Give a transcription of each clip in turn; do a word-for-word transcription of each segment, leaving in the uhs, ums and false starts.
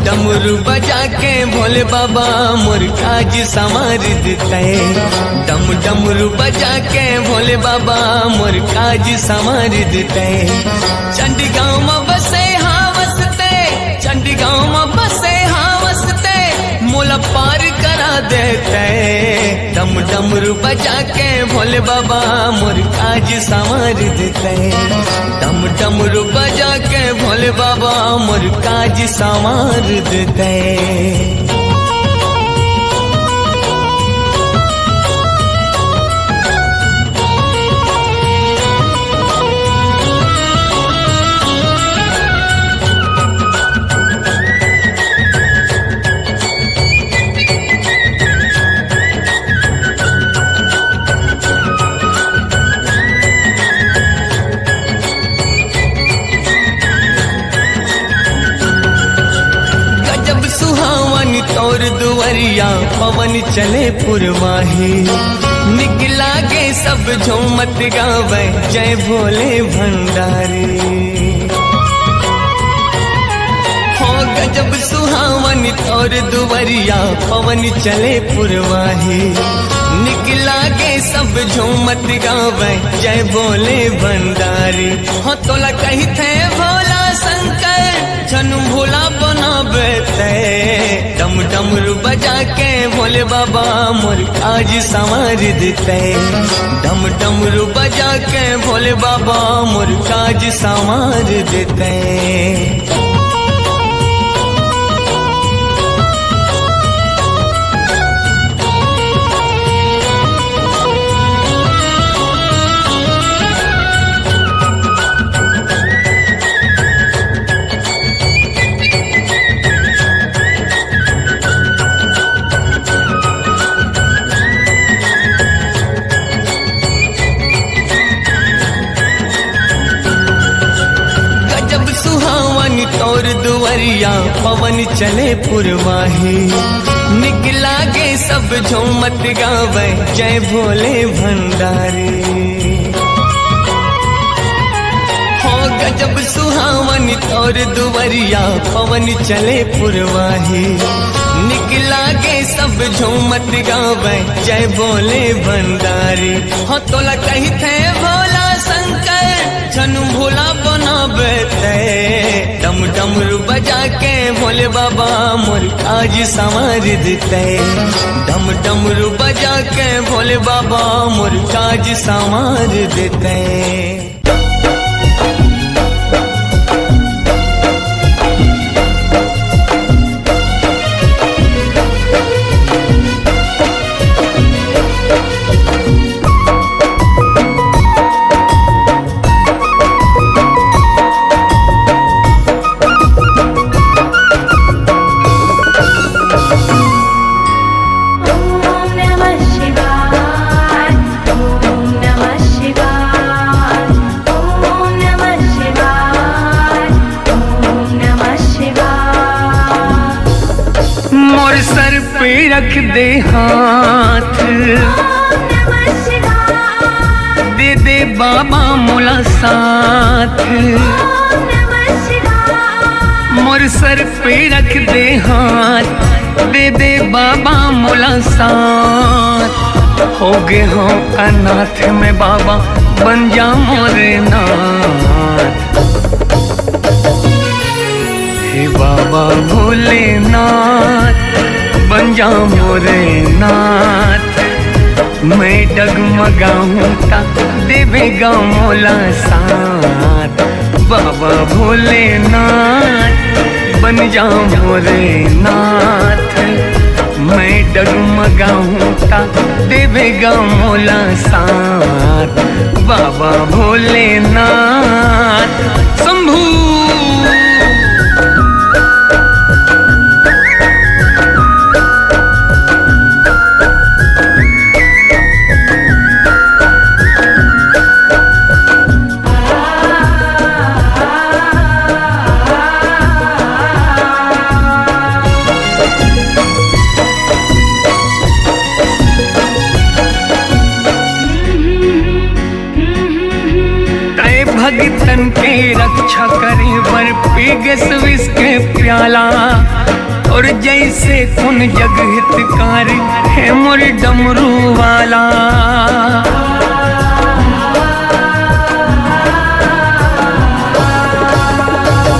डमरू बजा के भोले बाबा मोर काज संवार देते। डम डमरू बजा के भोले बाबा मोर काज संवार देते। चंडीगांव में बसे हाँ वसते, चंडीगांव में बसे हाँ वसते, मोला पार करा देते। डम डमरू बजा के भोले बाबा मोर काज संवार देते। डम डमरू बजा के भोले बाबा मोर काज संवार देते। गजब सुहावन तोर दुवरिया, पवन चले पुरवाही। निक लागे सब झूमत गावे, जय भोले भंडारी। हो गजब सुहावन तोर दुवरिया, पवन चले पुरवाही। निक लागे सब झूमत गावे, जय भोले भंडारी। हो तोला कहिथे भोला शंकर, झन भोला बनाबे ते। डम डमरू बजा के भोले बाबा मोर काज संवार देते। डम डमरू बजा के भोले बाबा मोर काज संवार देते। गजब सुहावन तोर दुवरिया, पवन चले पुरवाही। निक लागे सब झूमत गावे, जय भोले भंडारी। हो गजब सुहावन तोर दुवरिया, पवन चले पुरवाही। निक लागे सब झूमत गावे, जय भोले भंडारी। हो तोला कहिथे भोला शंकर, झन भोला बनाबे ते। डम डमरू बजा के भोले बाबा मोर काज संवार देते। डम डमरू बजा के भोले बाबा मोर काज संवार देते। मोर सर पे रख दे हाथ, दे दे बाबा मोला साथ। मोर सर पे रख दे हाथ, दे दे बाबा मोला साथ। हो गे हो अनाथ में बाबा, बन जा मोरे नाथ। हे बाबा भोलेनाथ, बन जा मोरे नाथ। मैं डगमगाहूँ ता देबे गा मोला साथ। बाबा भोलेनाथ, बन जा मोरे नाथ। मैं डगमगाहूँ ता देबे गा मोला साथ। बाबा भोलेनाथ शंभू। तय भगतन के इच्छा करे बर पी गेस विष के प्याला, तोर जइसे कोन जग हितकारी हे मोर डमरू वाला।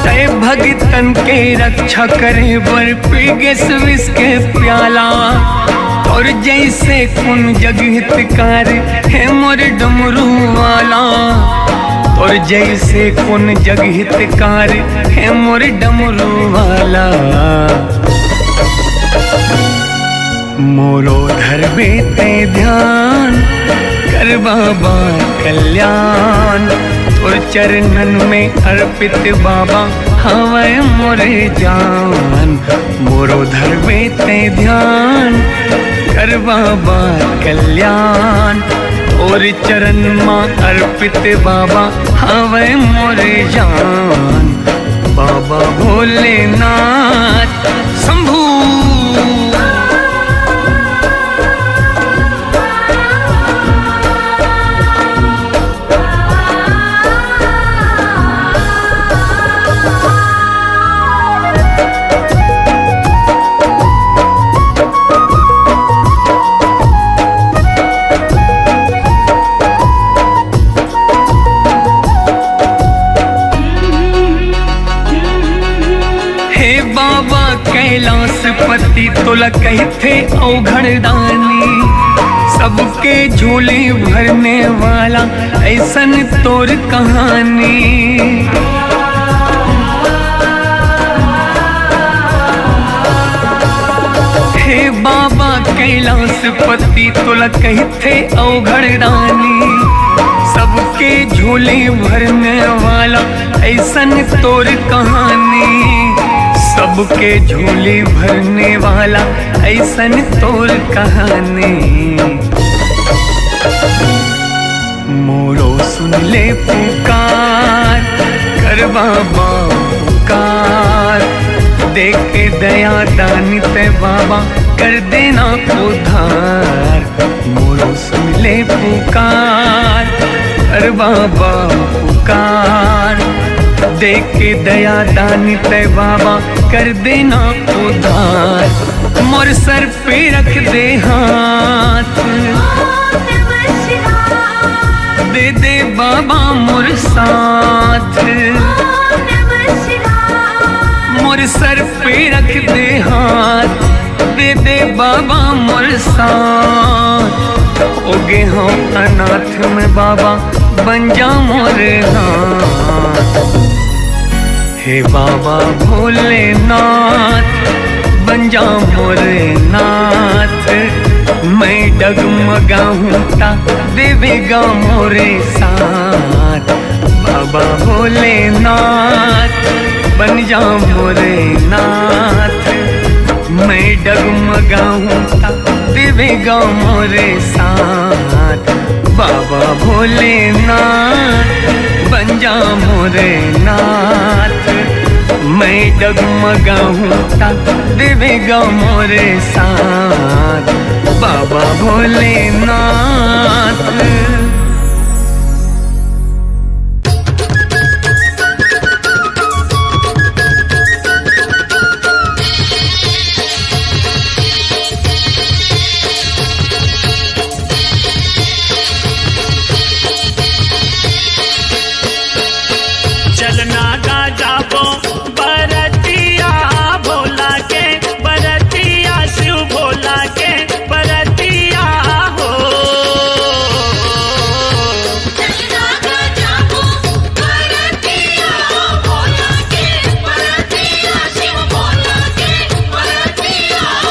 तैं भगतन के रक्षा करे बर पी गेस विष के प्याला, तोर जइसे कोन जग हितकारी हे मोर डमरू वाला, तोर जइसे कोन जग हितकारी हे मोर डमरू वाला। मोरो धरबे तैं ध्यान, कर बाबा कल्याण, तोर चरणन में अर्पित बाबा हवय मोर जान। मोरो धरबे तैं ध्यान, कर बाबा कल्याण, तोर चरण मा अर्पित बाबा हवय मोर जान। बाबा भोलेनाथ शंभू। हे बाबा कैलाशपति तोला कहिथे अवघड़ दानी, सबके झोली भरने वाला अइसन तोर कहानी। हे बाबा कैलाशपति तोला कहिथे अवघड़ दानी, सबके झोली भरने वाला अइसन तोर कहानी, सबके झोली भरने वाला अइसन तोर कहानी। मोरो सुन ले पुकार, कर बाबा पुकार, देख के दया दानी तैं बाबा कर देना उद्धार। मोरो सुन ले पुकार, कर बाबा पुकार, देख के दया दानी तैं बाबा कर देना उद्धार। मोर सर पे रख दे हाथ, दे दे बाबा मोर साथ। मोर सर पे रख दे हाथ, दे दे बाबा मोर साथ। हो गे हंव अनाथ मैं बाबा, बन जा मोर नाथ। हे बाबा भोलेनाथ, बन जा मोर नाथ। मैं डगमगाहूं ता देबे गा मोरे साथ। बाबा भोलेनाथ, बन जा मोरे नाथ। मैं डगमगाहूं ता देबे गा मोरे साथ। बाबा भोलेनाथ, बन जा मोरे नाथ। मैं डगमगाहूं ता देबे गा मोरे साथ। बाबा भोलेनाथ। चलना गा जाबो बरतिया भोला के, बरतिया शिव भोला के, बरतिया हो। चलना गा जाबो बरतिया भोला के, बरतिया शिव भोला के, बरतिया हो।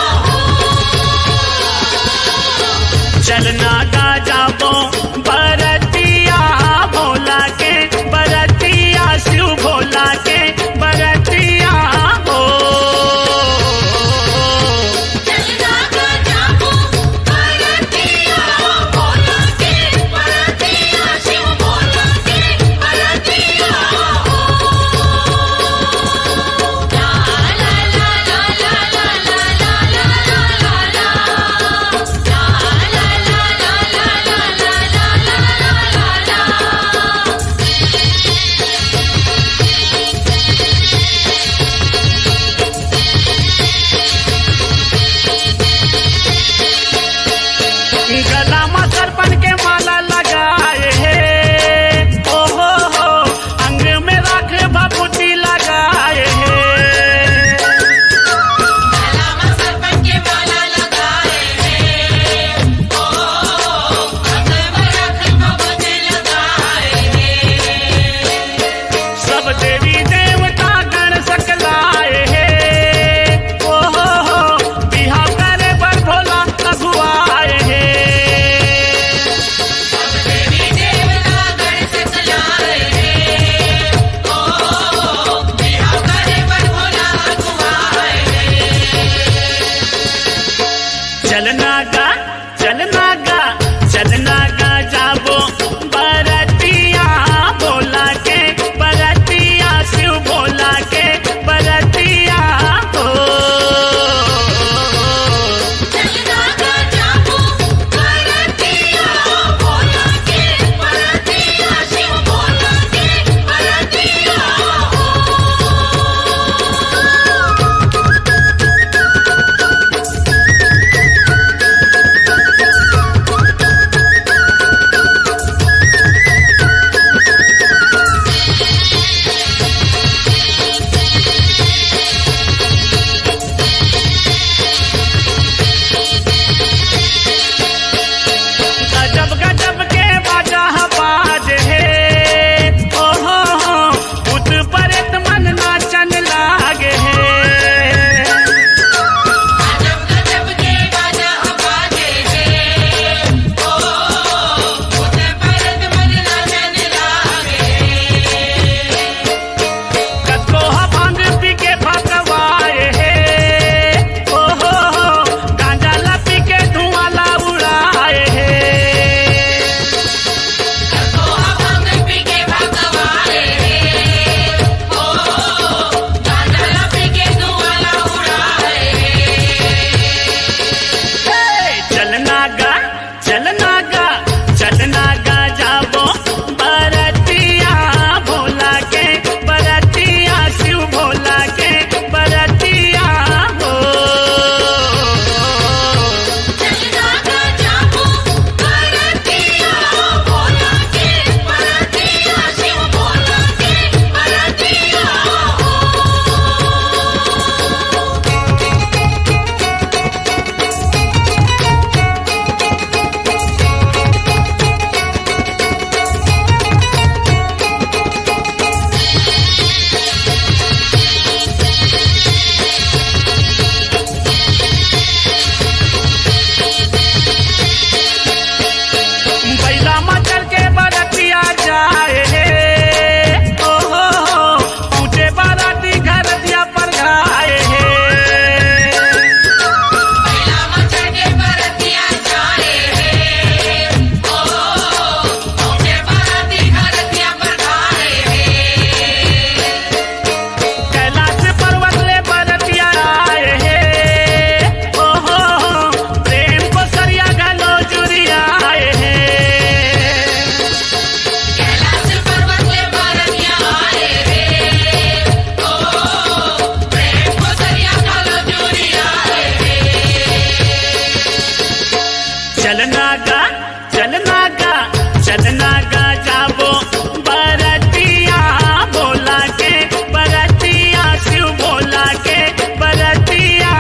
के बरतिया, शिव भोला के बरतिया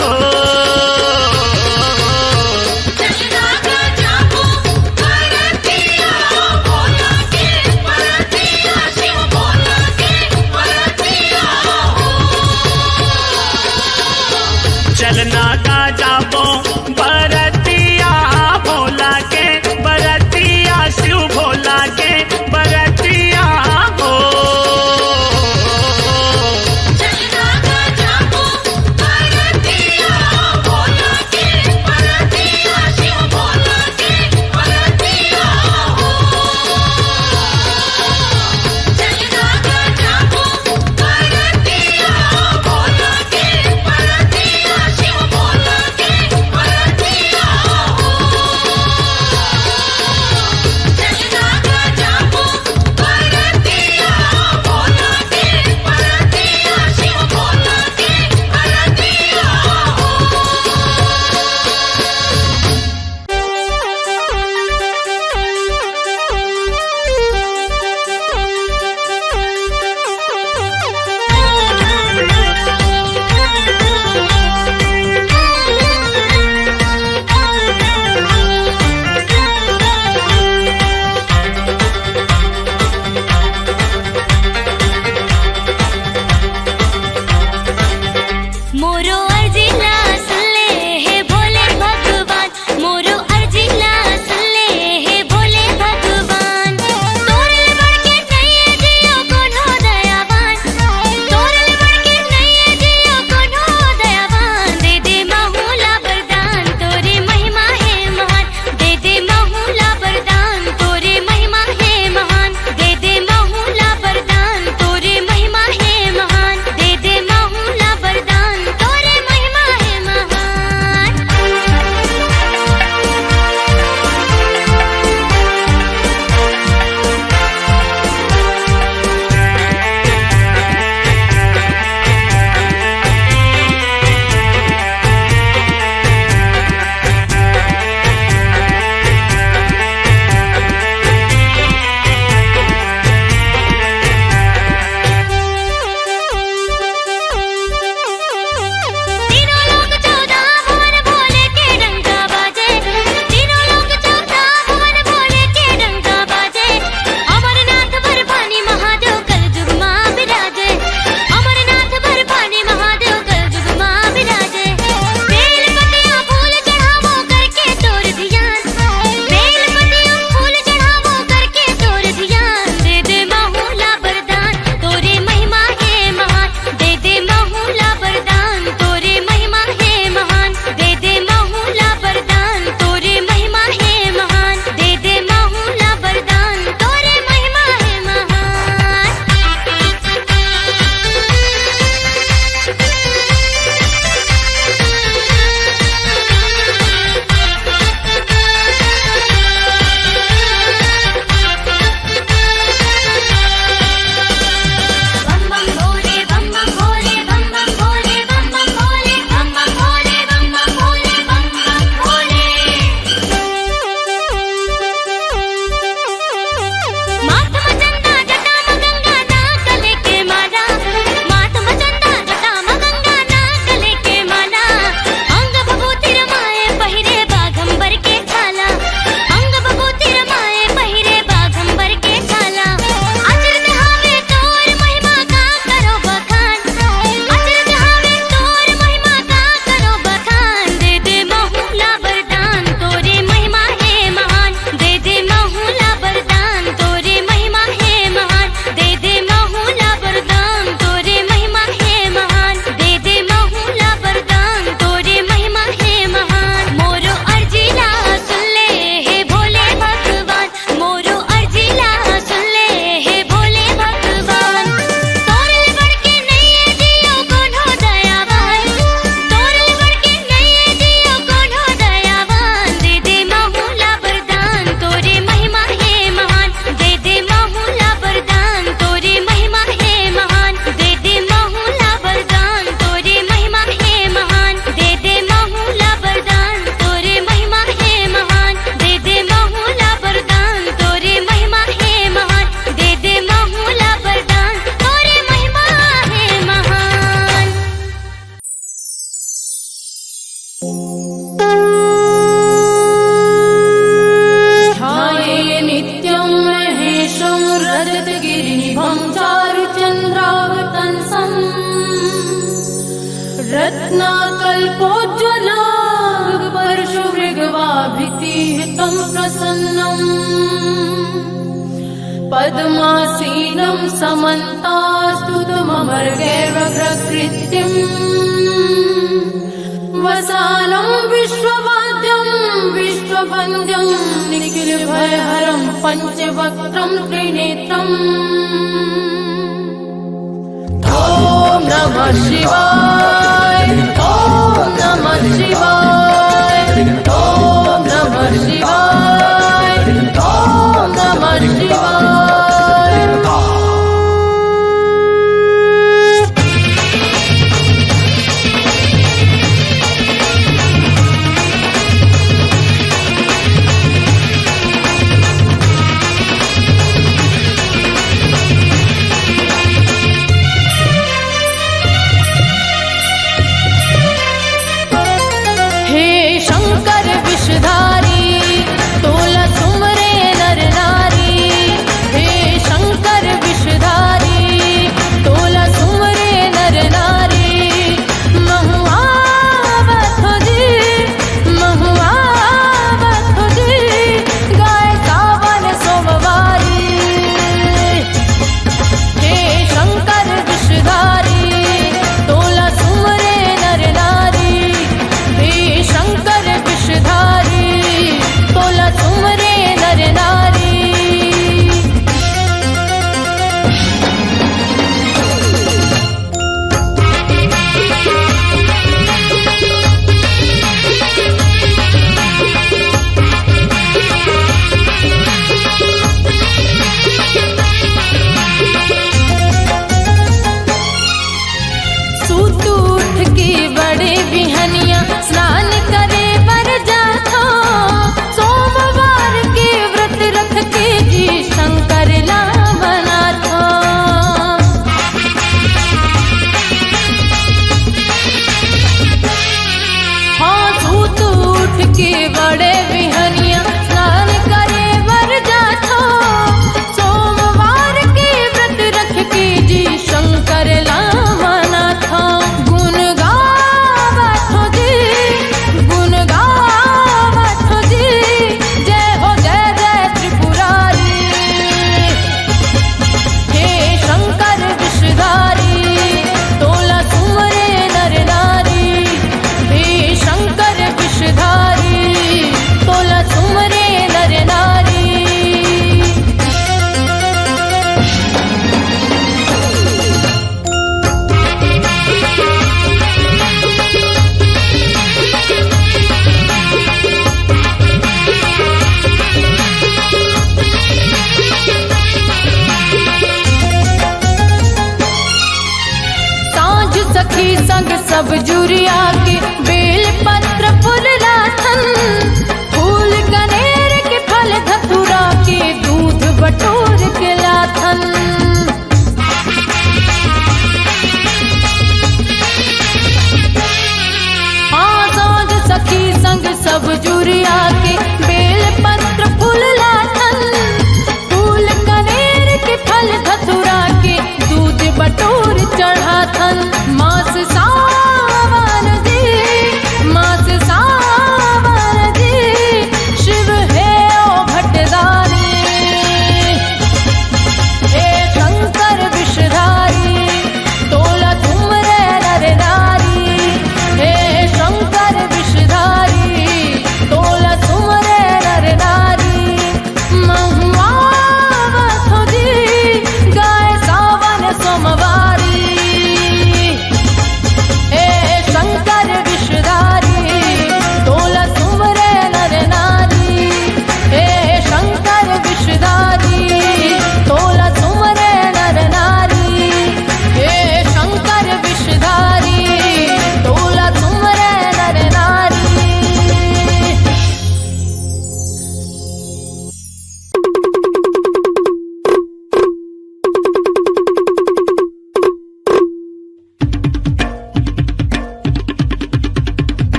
हो। चलना का जाबो बरतिया, भोला के बरतिया, शिव भोला के बरतिया हो। चलना का जाबो बरतिया, भोला के बरतिया, शिव भोला के बरतिया हो। रत्नाकल्पोज्ज्वलाङ्गपरशुमृगवाभितीह तं प्रसन्नम्। पद्मासीनं समन्तास्तुतममरगैरग्रकृत्यम्। वसानं विश्ववाद्यं विश्ववन्द्यं निखिलभयहरं पञ्चवक्त्रं त्रिनेत्रम्। ॐ नमः शिवाय, ॐ नमः शिवाय, ॐ नमः शिवाय, ॐ नमः शिवाय। हे शंकर विषधारी, तोला सुमरे नर नारी। हे शंकर विषधारी, तोला सुमरे नर नारी। महुआ बथो जी, महुआ बथो जी, गाय सावन सोमवारी। हे शंकर विषधारी, तोला सुमरे नर नारी। हे शंकर विषधारी, तोला सुमरे नर नारी। सूत उठ के बड़े बिहनिया स्नान करे बर जाथो। सोमवार के व्रत रख के जी शंकर ला मनाथो। हाँ, सूत उठ के बड़े बिहनिया स्नान करे बर जाथो। सोमवार के व्रत रख के जी शंकर ला मनाथो। गुण गावत हो जी, गुण गावत हो जी, जय हो जय जय त्रिपुरारी। हे शंकर विषधारी, तोला सुमरे नर नारी। हे शंकर विषधारी, तोला सुमरे नर नारी। साँझ सखी संग सब जुरिया के बेल पत्र फुल लाथन, फूल कनेर के फल धतुरा के दूध बटोर के लाथन। हाँ, साँझ सखी संग सब जुरिया के बेल पत्र फूल लाथन, फूल कनेर के फल धतुरा के दूध बटोर चढ़ाथन। मास सावन जी, मास सावन जी, शिव हे ओ भटदारी। हे शंकर विषधारी, तोला सुमरे नर नारी। हे शंकर विषधारी, तोला सुमरे नर नारी। महुआ बथो जी, गाय सावन सोमवारी।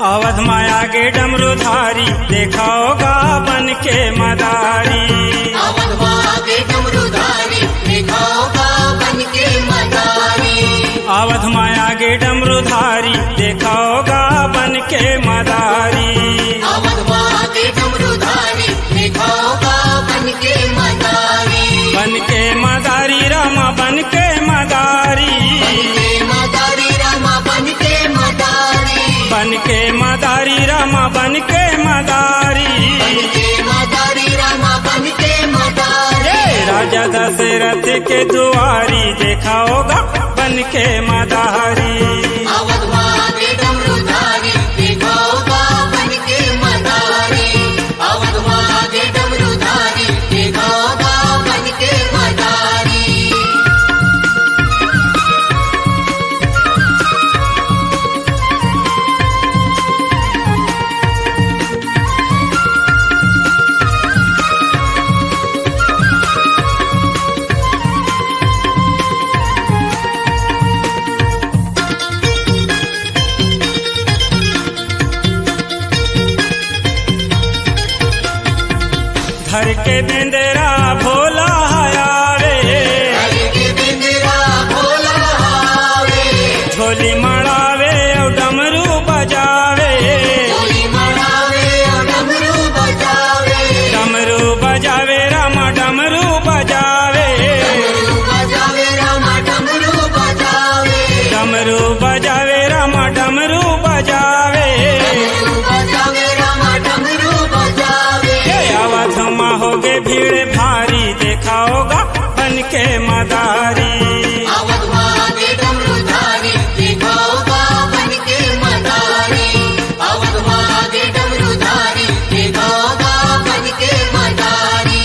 अवध मा आगे डमरूधारी, देखा ओ गा बन के मदारी। अवध मा आगे डमरूधारी, देखा ओ गा बन के मदारी। अवध मा आगे डमरूधारी, देखा ओ गा बन के मदारी। अवध मा आगे डमरूधारी, देखा ओ गा बन के मदारी। बन के मदारी रामा, बन के मदारी। बन के मदारी रामा, बन के मदारी। बन के मदारी रामा, बन के मदारी। बन के मदारी रामा, बन के मदारी। ए राजा दशरथ के दुआरी, देखा ओ गा बन के मदारी। अवध मा आगे डमरूधारी, देखा ओ गा बन के मदारी। अवध मा आगे डमरूधारी, देखा ओ गा बन के मदारी। धर के बेंदरा भोला आवे। धर के बेंदरा भोला आवे। झोली मड़ावे अउ डमरू बजावे। झोली मड़ावे अउ डमरू बजावे। डमरू बजावे रामा, डमरू बजावे। डमरू बजावे रामा, डमरू बजावे। डमरू बजावे रामा, डमरू बजावे। डमरू बजावे रामा, डमरू बजावे। ए अवध मा होगे भीड़ भारी, देखा ओ गा बन के मदारी। अवध मा आगे डमरूधारी, देखा ओ गा बन के मदारी। अवध मा आगे डमरूधारी, देखा ओ गा बन के मदारी।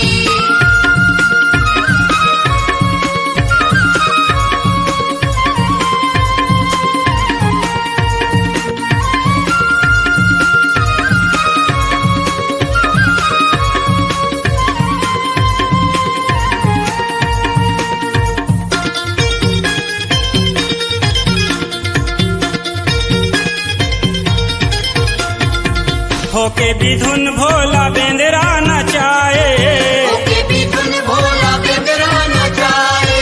होके बिधुन भोला बेंदरा नचाए। होके बिधुन भोला बेंदरा नचाए।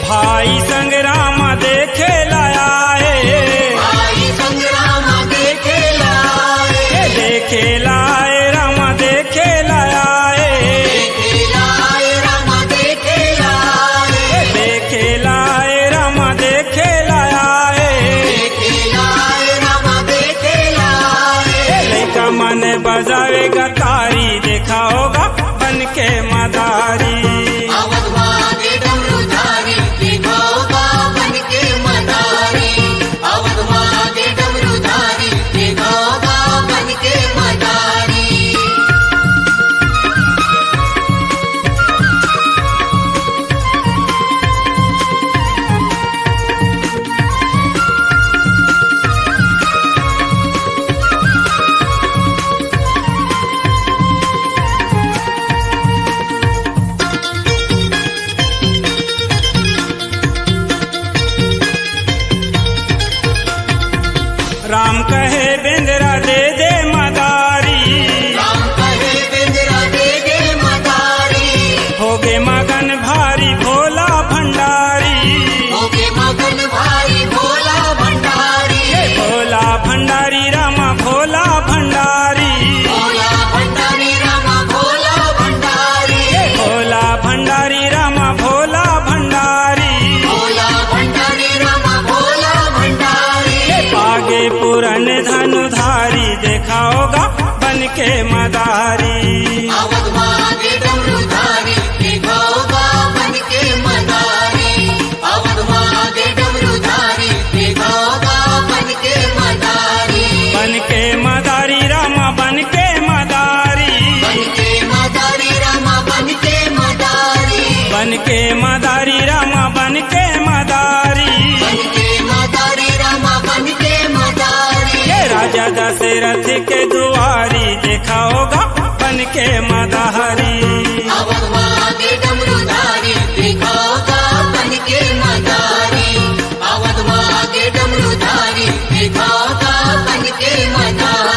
भाई संग रामा देखे ला आए। भाई संग रामा देखे ला आए। ए देखे ला आए रामा, देखे ला आए। देखे ला आए रामा, देखे ला आए। ए देखे ला आए रामा, देखे ला आए। देखे ला आए रामा, देखे ला आए। ए लइका मन बजावे गा तारी, देखा ओ गा बन के मदारी। अवध मा आगे डमरूधारी, देखा ओ गा बन के मदारी। अवध मा आगे डमरूधारी, देखा ओ गा बन के मदारी। राम कहे बेंदरा दे दे मदारी। राम कहे बेंदरा दे दे मदारी। होगे मगन भारी भोला भंडारी। होगे मगन भारी भोला भंडारी। भोला भंडारी रामा, भोला भंडारी। भोला भंडारी रामा, भोला भंडारी। भोला भंडारी रामा, भोला भंडारी। भोला भंडारी रामा, भोला भंडारी। आगे पूरन धनुधारी, देखा ओ गा बन के मदारी। अवध मा आगे डमरूधारी, देखा ओ गा बन के मदारी। अवध मा आगे डमरूधारी, देखा ओ गा बन के मदारी। बन के मदारी रामा, बन के मदारी। बन के मदारी रामा, बन के मदारी। बन के मदारी रामा, बन के मदारी। बन के मदारी रामा, बन के मदारी। ए राजा दशरथ के दुआरी, देखा ओ गा बन के मदारी। अवध मा आगे डमरूधारी, देखा ओ गा बन के मदारी। अवध मा आगे डमरूधारी, देखा ओ गा बन के मदारी।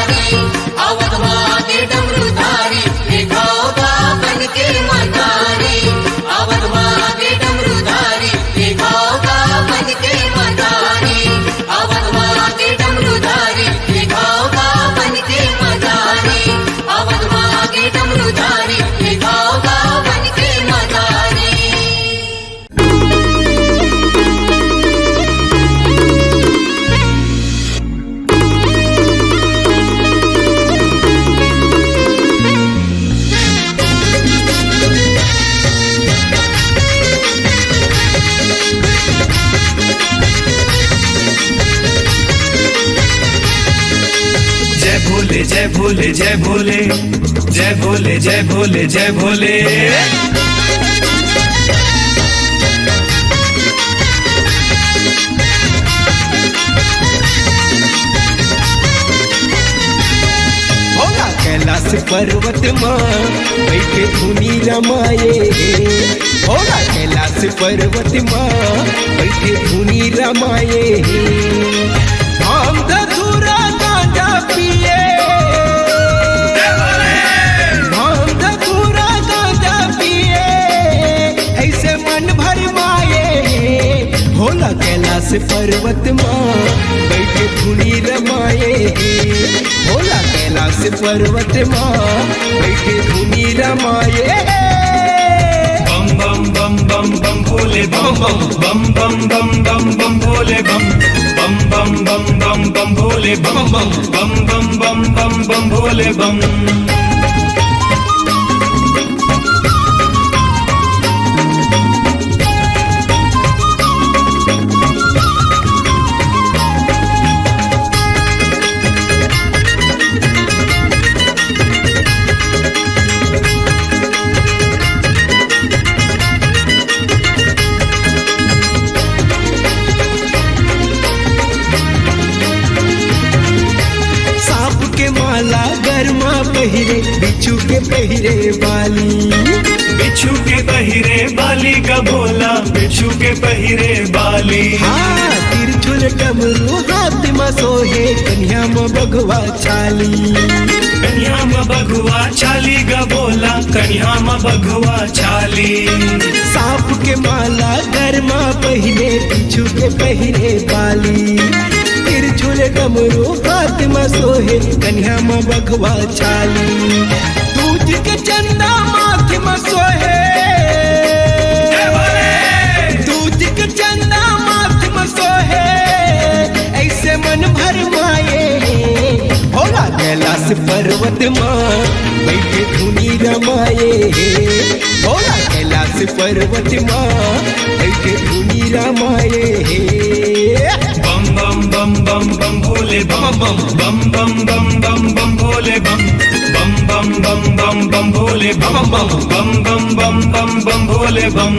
भोले, जय भोले, जय भोले, जय भोले, जय भोले। भोला कैलाश पर्वत मा बैठे धुनी रमाए हे। भोला कैलाश पर्वत मा बैठे धुनी रमाए हे। भांग धतूरा गांजा पिए, भांग धतूरा गांजा पिए, ऐसे मन भरमाए हे। भोला कैलाश पर्वत मा बैठे धुनी रमाए हे। भोला कैलाश पर्वत मा बैठे धुनी रमाए हे। बम बम बम बम बम भोले बम बम, बम बम बम बम बम भोले बम, बम बम बम बम बम भोले बम बम, बम बम बम बम बम भोले बम। सांप के माला गरमा पहिरे, बिच्छू के पहिरे बाली। बिच्छू के पहिरे बाली का भोला, बिच्छू के पहिरे बाली। हाँ, त्रिशूल डमरू हाथ म सोहे, कनिहा म बघवा छाली। कनिहा म बघवा छाली गा भोला, कनिहा म बघवा छाली। सांप के माला गरमा पहिरे, बिच्छू के पहिरे बाली। त्रिशूल डमरू हाथ म सोहे, कनिहा म बघवा छाली। दूज के चंदा माथ म सोहे, दूज के चंदा माथ म सोहे, ऐसे मन भरमाए। भोला कैलाश पर्वत म बैठे धुनी रमाए। भोला कैलाश पर्वत म बैठे धुनी रमाए हे। बम बम बम बम बम भोले बम बम, बम बम बम बम बम भोले बम, बम बम बम बम बम भोले बम बम, बम बम बम बम बम भोले बम।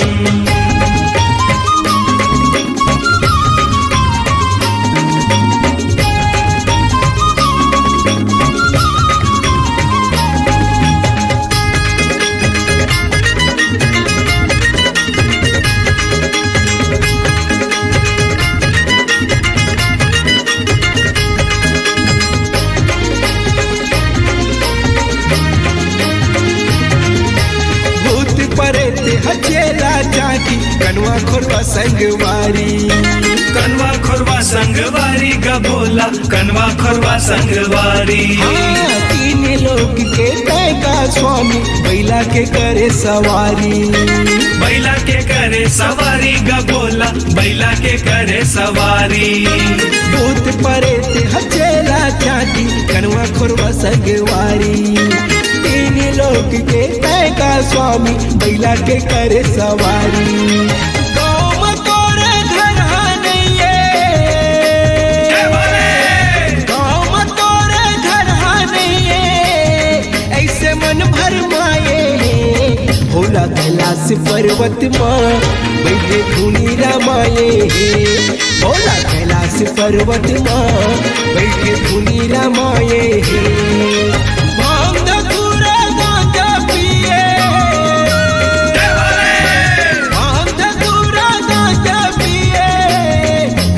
भूत परेत हचेला जाकी, कनवा खोरवा संगवारी। कनवा खोरवा संगवारी गा भोला, कनवा खोरवा संगवारी। हाँ, तीन लोक के तय का स्वामी, बैला के करे सवारी। बैला के करे सवारी गा भोला, बैला के करे सवारी। भूत परेत हचेला जाकी, कनवा खोरवा संगवारी। तीन लोक के तय का स्वामी, बैला के करे सवारी। गाँव म तोरे घर हा नइये, गाँव म तोरे घर हा नइये, ऐसे मन भरमाए हे। भोला कैलाश पर्वत म बैठे धुनी रमाए हे। भोला कैलाश पर्वत म बैठे धुनी रमाए हे। भांग धतूरा गांजा पिए, भांग धतूरा गांजा पिए,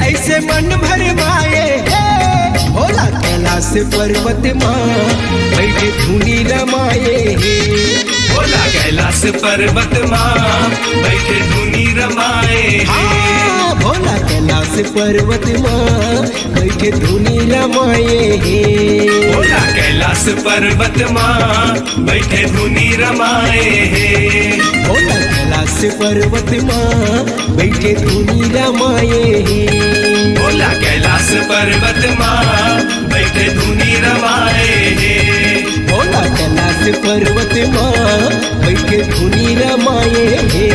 ऐसे मन भरमाए हे। भोला कैलाश पर्वत म बैठे धुनी रमाए हे। भोला कैलाश पर्वत मा बैठे धुनी रमाए हे। हाँ, भोला कैलाश पर्वत मा बैठे धुनी रमाए हे। भोला कैलाश पर्वत मा बैठे धुनी रमाए हे। भोला कैलाश पर्वत मा बैठे धुनी रमाए हे। भोला कैलाश पर्वत मा बैठे धुनी रमाए हे। भोला कैलाश पर्वत मा बैठे धुनी रमाए हे।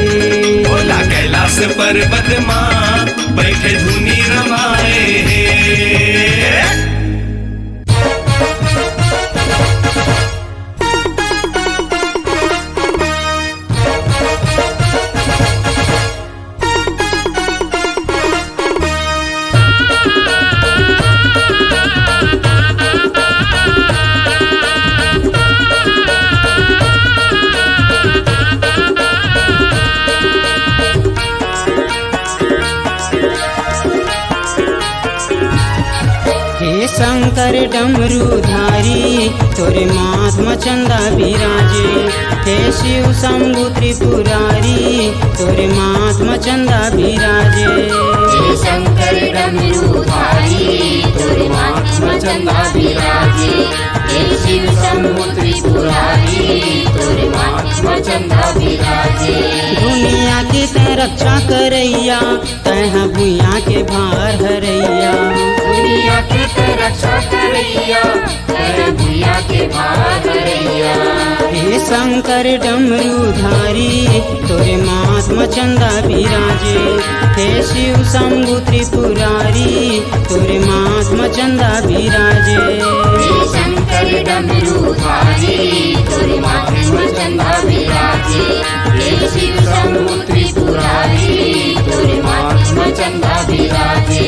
भोला कैलाश पर्वत मा बैठे धुनी रमाए हे। कर डमरू धारी, तोरे माथ म चंदा बिराजे। हे शिव शंभु त्रिपुरारी, तोरे माथ म चंदा बिराजे। हे शंकर डमरू धारी, तोरे माथ म चंदा बिराजे। हे शिव शंभु त्रिपुरारी, तोरे माथ म चंदा बिराजे। दुनिया के तैं रक्षा करइया, तैं ह भुइयां के भार हरइया। दुनिया के तैं रक्षा करइया, तैं ह भुइयां के भार हरइया। हे शंकर डमरू धारी, तोरे माथ म चंदा बिराजे। हे शिव शंभु त्रिपुरारी, तोरे माथ म चंदा बिराजे। हे शंकर डमरू धारी, तोरे माथ म चंदा बिराजे। हे शिव शंभु त्रिपुरारी, तोरे माथ म चंदा बिराजे।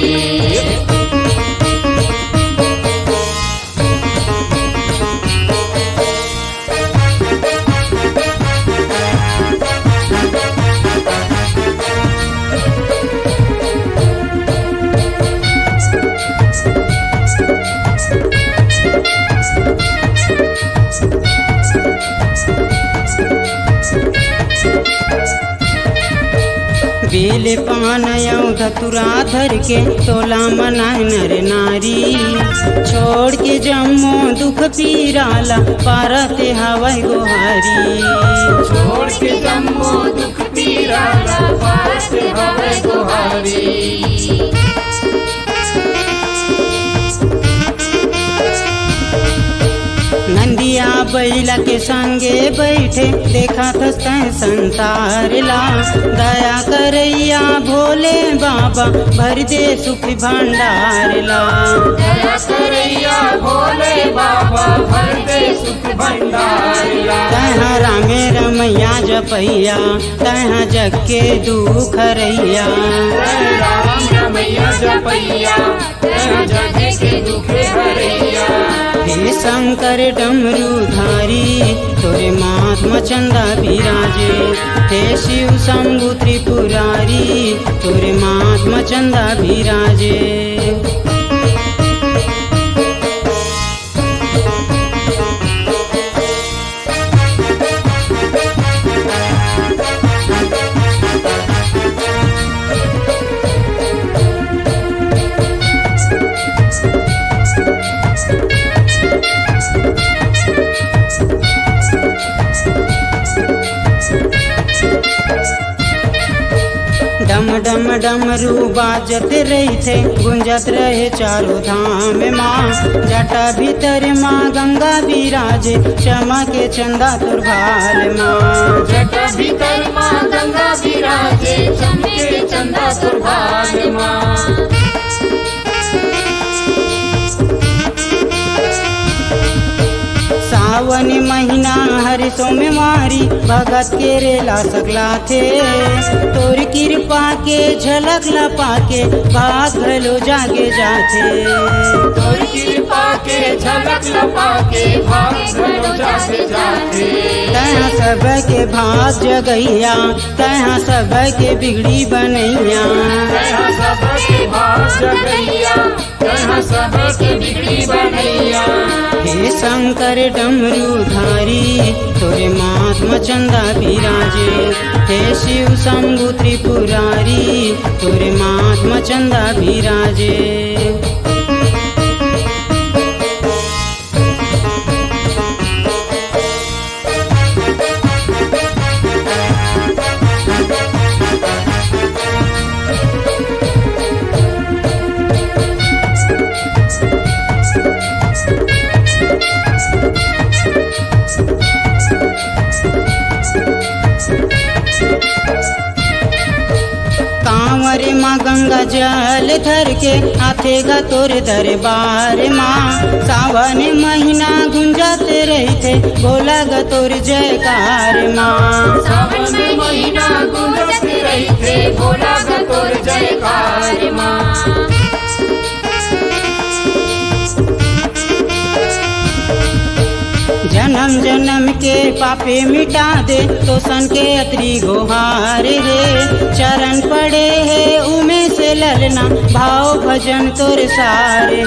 बेल पान अउ धतुरा धर के तोला मनाए नर नारी। छोड़ के जम्मो दुख पीरा ला पारत हवय गोहारी। छोड़ के जम्मो दुख पीरा ला पारत हवय गोहारी। नंदिया बइला के संगे बइठे, देखत हस तैं संसार ला। दया करइया भोले बाबा, भर दे सुख भंडार ला। दया करइया भोले बाबा, भर दे सुख भंडार ला। तैं ह रामे रमैया जपइया, तैं ह जग के दुख हरइया। तैं राम रमैया जपइया, तैं ह जग के दुख हरइया। हे शंकर डमरू धारी, तोरे माथ म चंदा बिराजे। हे शिव शंभु त्रिपुरारी, तोरे माथ म चंदा बिराजे। डम डम डमरू बाजत रहिथे, गुंजत रहे चारों धाम मा। जटा भीतर मा गंगा बिराजे, चमके चंदा तोर भाल मा। जटा भीतर मा गंगा बिराजे, चमके चंदा तोर भाल मा। सावन महीना हर सोमवारी, भगत के रेला सकलाथे। तोर किरपा के झलक ला पाके, भाग घलो जागे जाथे। तोर किरपा के झलक ला पाके, भाग घलो जागे जाथे। तैं ह सबके भाग जगइया, तैं ह सबके बिगड़ी बनइया। तैं ह सबके भाग जगइया, तैं ह सबके बिगड़ी बनइया। हे शंकर डमरू धारी, तोरे माथ म चंदा बिराजे। हे शिव शंभु त्रिपुरारी, तोरे माथ म चंदा बिराजे। कांवर म गंगा जल धर के आथे गा तोर दरबार मा। सावन महीना गुंजत रहिथे, भोला गा तोर जयकार मा। सावन महीना गुंजत रहिथे, भोला गा तोर जयकार मा। जनम जनम के पापे मिटा दे, तोसन के अतरी गोहार हे। चरण पड़े हे उमे से ललना भाव भजन तोर सार हे।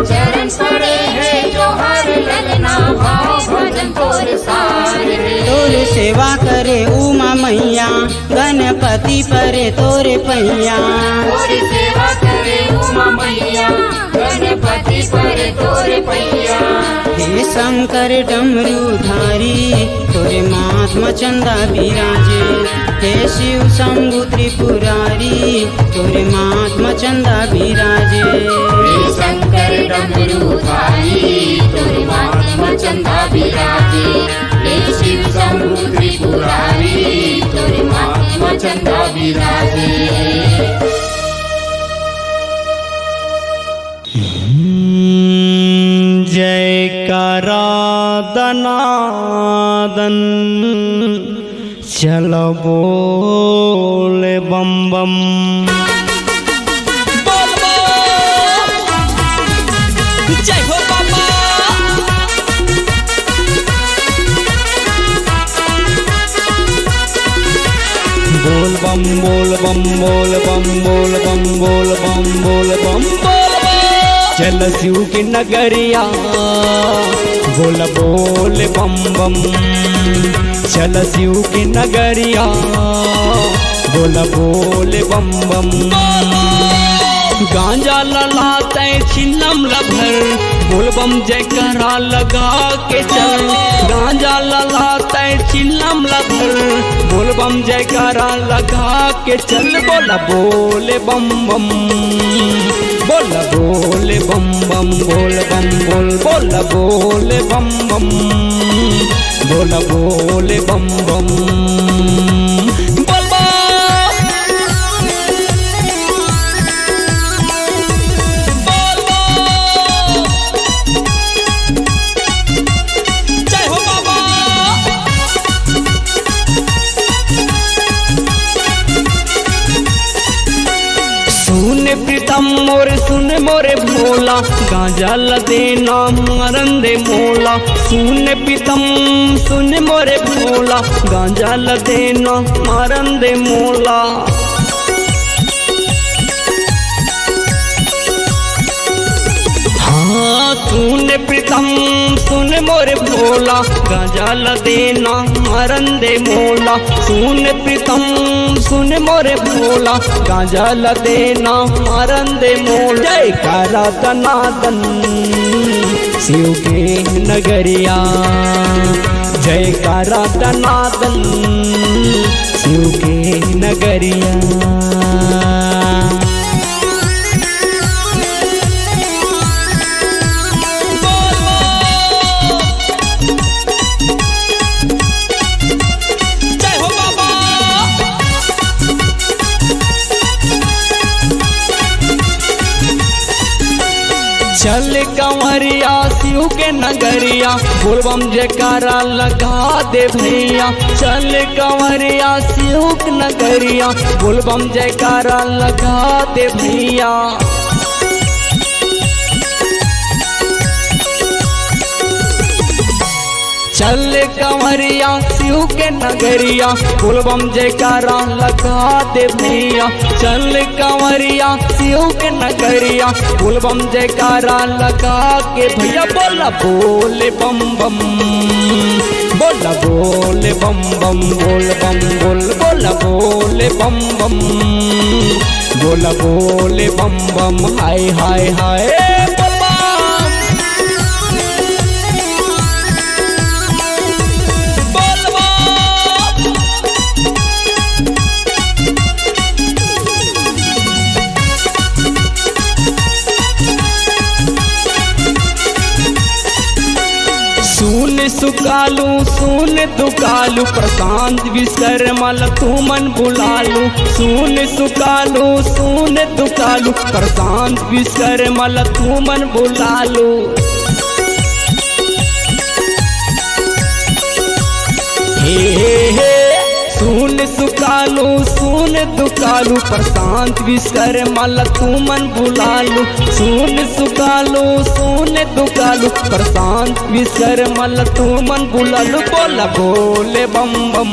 चरण पड़े हे जोहार ललना, भाव भजन तोर सार हे। तोर सेवा करे उमा मैया, गणपति परे तोर पैया। तोर सेवा करे उमा मैया, गणपति परे तोर पैया। हे शंकर डमरूधारी, तोरे माथ म चंदा बिराजे। हे शिव शंभु त्रिपुरारी, तोरे माथ म चंदा बिराजे। हे शंकर डमरूधारी, तोरे माथ म चंदा बिराजे। हे शिव शंभु त्रिपुरारी, तोरे माथ म चंदा बिराजे। जयकारा दनादन, चल बोल बम बम। बोल बम। जय हो बाबा। बोल बम, बोल बम, बोल बम, बोल बम, बोल बम, बोल बम, बोल बम। चल शिव के नगरिया, बोल बोल बम बम। चल शिव के नगरिया, बोल बोल बम बम। गांजा लला तय चिलम ल भर, बोल बम जयकारा लगा के चल। गांजा लला तय चिलम ल भर, बोल बम जयकारा लगा के चल। बोल बोल बम बम, बोल बोल बम बम, बोल बम बोल, बोल बोल बम बम, बोल बोल बम बम। बोल बम। बोल बम। जय हो बाबा। सुन प्रीतम मोर, सुन मोरे भोला, गांजा ल देना मारन दे मोला। सुन प्रीतम, सुन मोरे भोला, गांजा ल देना मारन दे मोला। हाँ, सुन प्रीतम, सुन मोरे भोला, गांजा ल देना मारन दे मोला। सुन प्रीतम, सुन मोरे भोला, गांजा ल देना मारन दे मोला। जयकारा दनादन शिव के नगरिया, जयकारा दनादन शिव के नगरिया। जय हो बाबा। चल कंवरिया शिव के नगरिया, बोल बम जयकारा लगा दे भैया। चल कंवरिया शिव के नगरिया, बोल बम जयकारा लगा दे भैया। चल कंवरिया शिव के नगरिया, बोल बम जयकारा लगा दे भैया। चल कंवरिया शिव के नगरिया, बोल बम जयकारा लगा के भैया। बोल बोल बम बम, बोल बोल बम बम, बोल बम बोल, बोल बोल बम बम, बोल बोल बम बम। हाय हाय हाय। बोल बम। बोल बम। सुन सुकालू, सुन दुकालू, प्रशांत विश्वकर्मा ल तुमन बुलालू। सुन सुकालू, सुन दुकालू, प्रशांत विश्वकर्मा ल तुमन बुलालू। हे, हे, हे, सुन सुकालू, सुन दुकालू, प्रशांत विश्वकर्मा ल तुमन बुलालू। सुन सुकालू, सुन दुकालू, प्रशांत विश्वकर्मा ल तुमन बुलालू। बोल बोल बम बम,